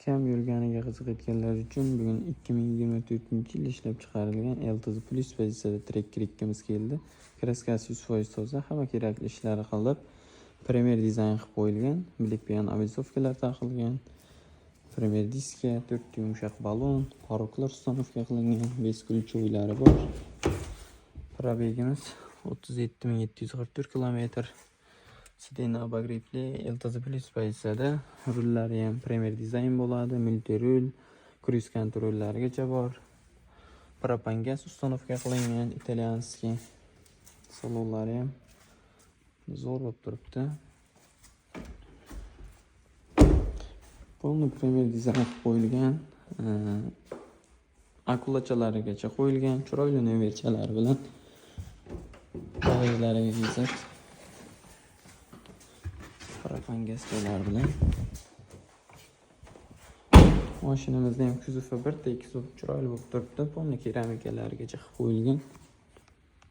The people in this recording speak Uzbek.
Kam yurganiga qiziqayotganlar uchun bugun 2024-yil ishlab chiqarilgan LTZ Plus pozitsiyada Tracker 2'miz keldi. Краска si 100% toza, hamma kerakli ishlari qilib, Premier dizayn qilib qo'yilgan, Black Piano обвесовка lar taqilgan, Premier diska, 4 ta yumshoq balon, порог lar установка qilingan, бесключевой lari bor. Пробег imiz 37 744 kilometr. Сиденье обогрев li LTZ Plus pozitsiyada, rullari ham Premier dizayn bo'ladi, мультируль, круиз контроль larigacha bor. Propan gaz установка qilingan, итальянский. Salonlari ham zo'r bo'lib turibdi. Полный Premier dizayn qilib qo'yilgan. Akulachalarigacha qo'yilgan, chiroyli nomerchalari bilan. Bagajlariga kelsak, propan gazchalar bilan. Mashinamizda ham kuzovi bir tekis bo'lib, chiroyli bo'lib turibdi. Полный keramikalarigacha qilib qo'yilgan.